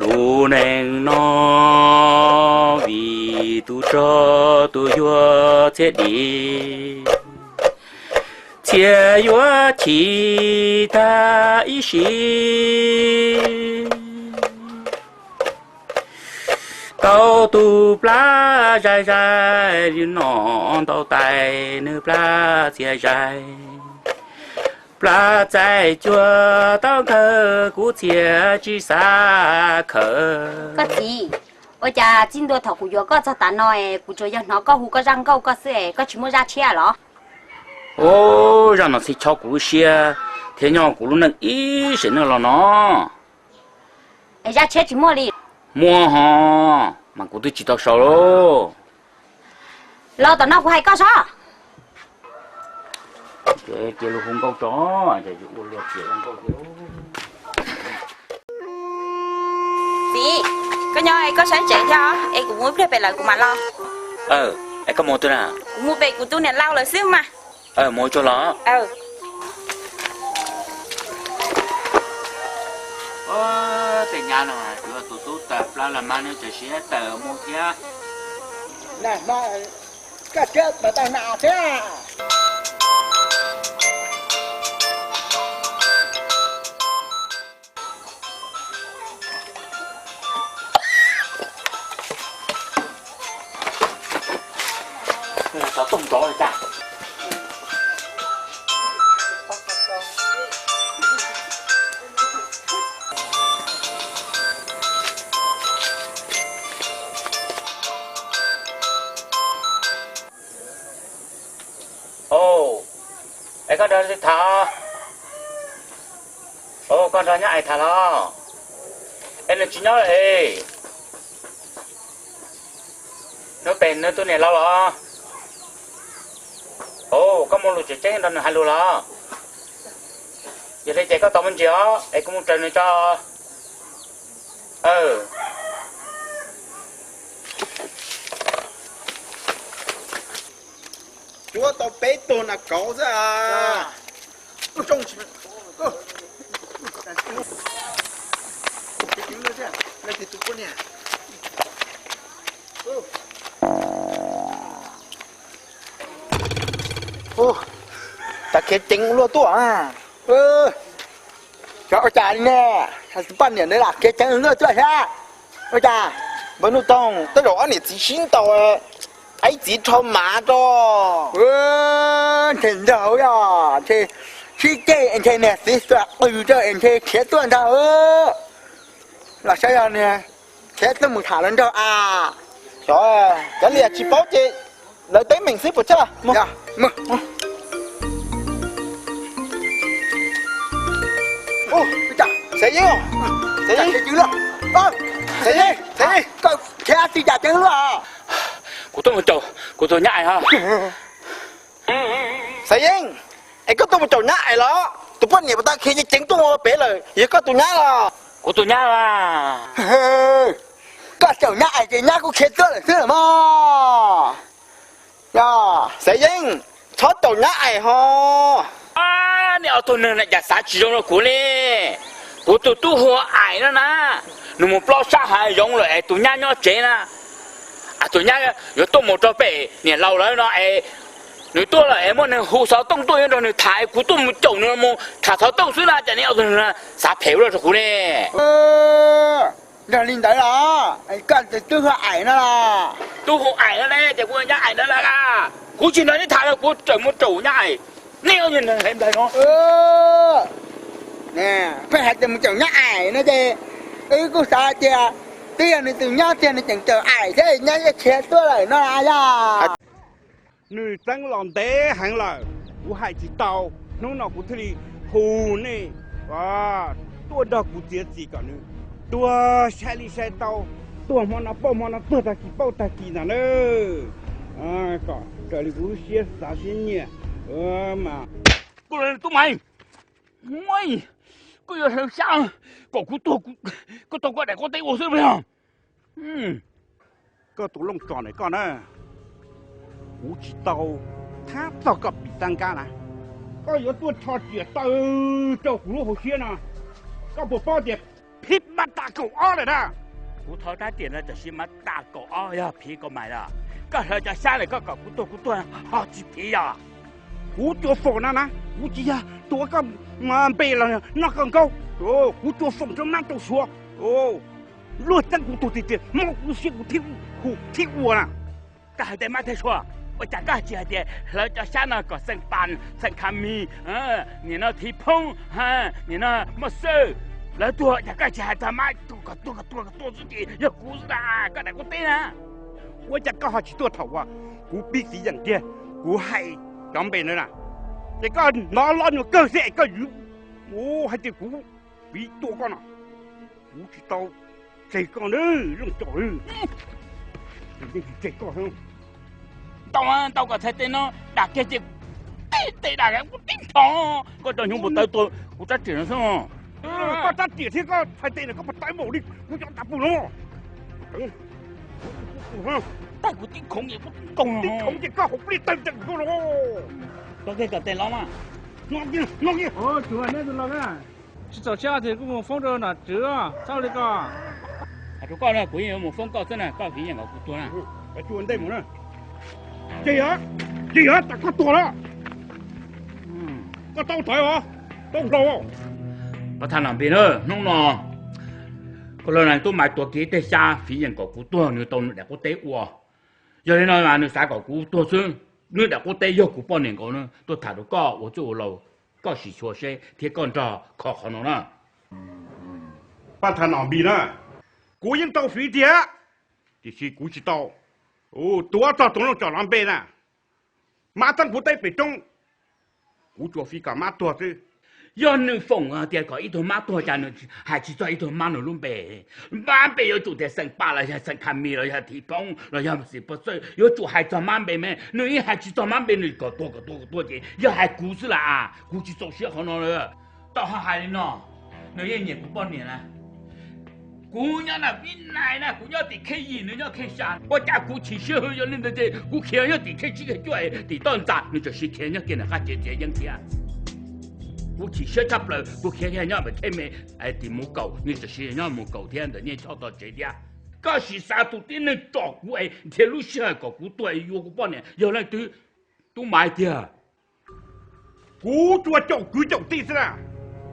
Tus neeg no vim tus rog tus yuag txhiaj dim, txhiaj yuav chim tag ib sim. Tau tus plab zais zais, noj ntau tais nws plab txhiaj zais. Plab txais cuag tau kawg kuv txhiaj tsis xav khawm. Koj txiv, ua cas txij ntua thaum kuv yuav koj txog tav no es kuv tsuas yog hnov koj hu koj zaj nkauj koj xwb es koj tsis muaj zaj tshiab los? Ub, zaj no txhij chob kuv lub siab thiab nyob kuv lub neej ib sim neej los no. Es zaj tshiab tsis muaj li? Muaj ho, mas kuv twb tsis tau sau lauj. Los tom no kuv hais koj sob. Cia lug hu nkauj tso, ua luag tias nkauj. Txiv, koj nyob es koj saib tsev thiab es kuv mus ib pliag pem lawm kuv mam los. Es koj mus twg na? Kuv mus pem kuv tus niam laus lawm xwb mas. Mus tsuag los. Tej nyab no tsuav tus tub tawm plab los mas nws tseem siab tawm mus thiab. Koj siab tawm tau nas thiab. Xov tooj nrov li cas? Es koj nrog leej twg tham? Koj nrog nyab ais tham los? Es nws tsis nyob lawm es? Nws pem nws tus niam laus los? Koj muaj lus tseem ceeb nrog nws hais lus los? Yog li ces koj tos me ntsis os es kuv mus raws nws tso. Tsuav tau peb tug nas kauv xwb. Tus poj niam, cas khiav ceev luaj tuaj. Xyov ua cas li ne, tus poj niam ntawd lam khiav ceev luaj tuaj thiab. Ua cas npawg Nuj Toog tej zaum ob niam txiv sib ntaus, ib txiv rho mav rau. Ntshe ntag yog ntshe sib ceg es ntshe niag txiv xuas qws rau es ntshe khiav tuaj ntag. Los saib yog niag khiav tuaj mus tham lawv nraug a. Xyov, cov liam tsis paub ces lawv teeb meem xwb puas tsawg. Xeev Yeeb, Xeev Yeeb, Xeev Yeeb, Xeev Yeeb, koj khiav txij cas ceev luaj? Kuv tuaj mus caum kuv tus nyab ais os. Xeev Yeeb, es koj tuaj mus caum nyab ais los? Tus poj niam puas tau khiav ceev tuaj mus pem lawm, yog koj tus nyab los? Kuv tus nyab mas. Koj caum nyab ais ces nyab kuj khiav tuaj lawm xwb los mas. Xeev Yeeb, txhob caum nyab ais ho. Nej ob tug neeg na cas xav tsis zoo rau kuv li. Kuv tus tub hu ua Ais no na, nws mus plob sab hav zoov lawm es tus nyab nyob tsev na. Tus nyab yuav tuaj mus rau pem niam laus lawv no es nws tuaj lawm es muaj neeg hu xov tooj tuaj yuav nrog nws tham es kuv tuaj mus caum nws mus tham xov tooj xwb na, cas nej ob tug neeg xav phem ua luaj rau kuv ne. Yog li ntawd los koj tus tub hu Ais no los? Tub hu Ais no ne, ces kuv nyab Ais ntawd los. Kuv tsis nrog neb tham lawm, kuv tseem mus caum nyab Ais. Nej ob tug neeg nplaig no. Pheej hais tias mus caum nyab Ais no ces wb kuj xav tias twb yog nws tus nyab tiag nws tseem caum Ais thiab nyab yeej khiav tuaj lawm no los yog. Nws txeeb los ntev heev lawm, kuv hais tsis tau. Hnub no kuv thiaj li hu nej tuaj nrog kuv txiav txim kom nws tuag sai li sai tau, tuag hmo no pauj hmo no, tuag tag kis pauj tag kis ntag na. Kom raws li kuv lub siab xav siab nyiam mas. Tub Maiv, koj yuav xav kom kuv tuag, koj tau koj daim qub teb ua xwb los? Koj tus looj tso ntawm koj na, kuv tsis tau thab txog koj pim tab nkab na. Koj yuav tuaj rho riam taw rau kuv lub hauv siab no, koj puas paub tias Phim mas tas kaum ob lawm na. Kuv thov rab riam no tam sim mas tas kaum ob yog phim kaus mais los? Koj hlawv cov xyab lawm koj kom kuv tuag kuv tuag ho tsis phim yog? Kuv tsuas foom na na, kuv tsis yog tuav koj npe los noj koj nkaub. Kuv tsuas foom rau mab rau suav. Luag txeeb kuv tuag tiag tiag, mob kuv siab kuv thiaj hu thiaj ua na. Koj hais tej mab thiab suav, ua cas koj tsis hais tias hlawv cov xyab no kom xeem pas, xeem kha mis, nim no thiv phoob, nim no muaj xwb, lawv tuag, ua cas koj tsis hais txog mab, kom tuag kom tuag kom tuag xwb ces yog kuv xwb na, koj daim kuv teb na. Ua cas koj ho tsis tuaj thaum uas kuv pib txiv yeem kiag, kuv hais cov npe na na, ces koj hnov loj nyuag kawg xwb es koj yuav hais tias kuv piv tua koj no. Kuv tsis tau tseg koj na, Looj Coj, kuv yeej tsis tseg koj. Ntau ntau kom txhais tes no dam kiag ces tib tes dam kiag kuv tib nrho, koj cov hnyuv npua tawv tua kuv rab riam no xwb. Koj rab riam thiab koj txhais tes no koj puas tawv npaum li kuv cov tas pug no? Tawv kuv tib khoov es kuv tib nkaug, tib khoov ces koj hauv pliaj tawg tawg koj los. Koj kiag kom tes los mas. No kiag, no kiag. Tsis txaus siab ces kuj mus foob rau nom tswv, txhob li ko. Hais rau koj na, kuv yeej yuav mus foob koj xwb na, koj fiv yeem kom kuv tuag na. Tsuas ntej mus na. Ces yog, ces yog tas koj tuag lawm, koj tau thawv os, tau hlau. Pab thab nom npis na, hnub no koj los na, tub Maiv tuav kiag tej xyab fiv yeem kom kuv tuag, nws tau nws daim qub teb ua. Yog li no mas nws xav kom kuv tuag xwb. Nws daim qub teb yog kuv poj niam nkaus na, tuaj tham rau koj ua txwj ua laus, koj sim xyuas seb thiab koj nrog kho qhov no na. Pab thab nom npis na, kuv yeej tau fiv tiag, tiam sis kuv tsis tau tuav txog tus Looj Coj no npe na. Mab txeeb kuv teb pem roob, kuv tsuas fiv kom mab tuag xwb. Yog nws foom tias kom ib tug mab tuag cas nws hais tsis txog ib tug mab nws lub npe? Mab npe yuav tsum tias xeem pas los yog xeem kha mis los yog thim phoob los yog xim pov txawj, yuav tsum hais txog mab npe me. Nws yeej hais tsis txog mab npe, nws kom tuag kom tuag kom tuag ces yog hais kuv xwb las. Kuv tsis txaus siab qhov no lawm. Tau ho hais li no, nws yeej nyiam kuv poj niam na. Kuv nyob na, Vib Nais na, kuv nyob tim khej yim, nws nyob khej xya, ua cas kuv chim siab hwv yog li ntawd ces kuv khiav nyob tim khej tsib khej cuaj, tim toj ntxas, nws tam sim khiav nyob kiag ntawm qab tsev txiav yeeb thiab. Kuv chim siab tshaj plaws, kuv khiav kiag nyob pem khej me, tim mus kaum, nws tam sim nyob mus kaum thiab ntawm Nyiaj Choj tog tsev thiab. Koj sim xav tus tib neeg tsom kuv es nrhiav lub sij hawm kom kuv tuag es yuav kuv poj niam yog leej twg? Tub Maiv tiag. Kuv tsuas caum kwv caum tij xwb na.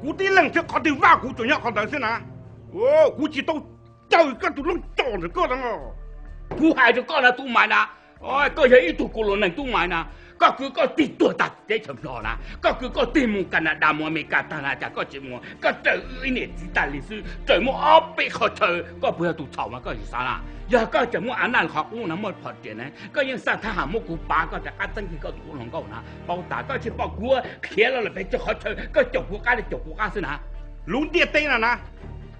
Kuv tib leeg thiab qhov twg vaj kuv tsuas nyob qhov ntawd xwb na. Kuv tsis tau caw koj tus Looj Coj ntawm koj no. Kuv hais rau koj na Tub Maiv na, koj yog ib tug kuv los neeg Tub Maiv na, koj kwv koj tij tuag tag teb chaws Nplog na, koj kwv koj tij mus Kanadas mus Amelikas tag na, cas koj tsis mus, koj raws wb ib niam txiv tag li xwb, raws muaj ob peb qhov chaw, koj puas yog tus txhaum mas koj tsis xav na? Yog koj tseem muaj av naj qhov qub no muaj phom riam na, koj yeej xaj thab ham muab kuv pav, koj rov qab txeeb kiag koj tus hluas nkauj na. Paub tas koj tsis pom kuv khiav los lawm pes tsawg qhov chaw, koj caum kuv qab li caum kuv qab xwb na. Lub ntiaj teb no na,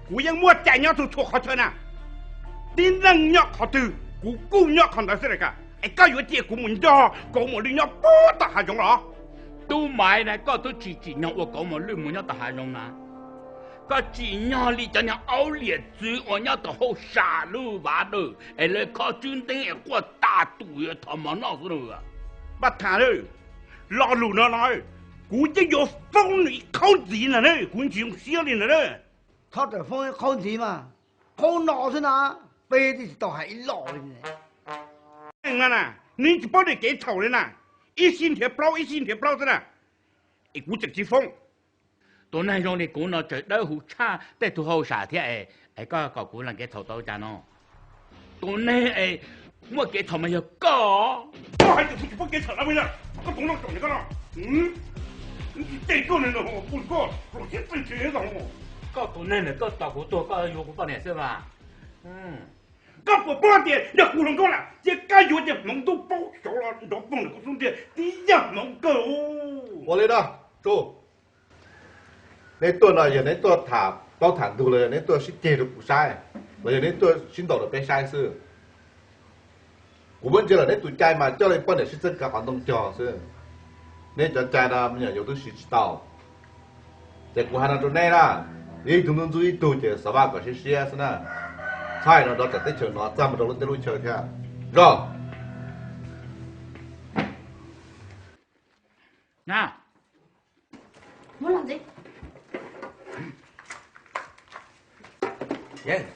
kuv yeej muaj cai nyob txhua txhua qhov chaw na. Tib neeg nyob qhov twg, kuv kuj nyob qhov ntawd xwb na. Es koj yuav cia kuv mus nrog Kauv Mos Lwj nyob puag tom hav zoov los? Tub Maiv na, koj twb tsis tsim nyog ua Kauv Mos Lwj mus nyob tom hav zoov na. Koj tsim nyog li cov niag aub liam txwv uas nyob tom hauj sam lub vav dawm es lawv khob tswb nteeb es quaj tas tus yuav thov mov noj xwb na. Pab thab, lo lus no no, kuv yeej yuav foob nws ib qhaub ntxiv ntag na, kuv tsis zoo siab li ntag na. Txhob rawm foob ib qhaub ntxiv mas, qhaub no xwb na, peb twb tsis tau hais ib los li. Nws tsis paub niam kev txhaum li na, ib sij nrhiav plaub ib sij nrhiav plaub xwb na, es kuv tseem tsis foob. Tus neeg zoo li kuv no tseem dawb huv tshaj tej tug hauj sam thiab es, es koj kom kuv lees kev txhaum tau cas no? Tus neeg es muaj kev txhaum mas yog koj. Koj hais tias kuv tsis paub kev txhaum na, koj tus Looj Coj no, ces koj, koj tus neeg na koj tos kuv tuag koj yuav kuv poj niam xwb mas. Koj puas paub tias yog kuv hluas nkauj na, ces koj yuav ces hmoov ntuj paub saud los nrov poog ntawm koj xub ntiag tib yam hmoov kawg. Ua li no, Tsu, neb tuaj no yog neb tuaj tham plaub tham ntug los yog neb tuaj sib ceg rau kuv saib, los yog neb tuaj sib ntaus rau peb saib xwb? Kuv muab ntsia lawm neb tus cai mas coj li poj niam sib txeeb kav qhov ntoo cog xwb. Neb cov cai no me nyuam yaus twb siv tsis tau. Ces kuv hais no rau neb na, ib tug ntxub ntxub ib tug ces xav vaj kom siab siab xwb na. Txhob hais no rau txawm teb chaws no txaj mus rau lub teb lub chaw thiab. Zog. Na, muab los ntxiv. Yeej,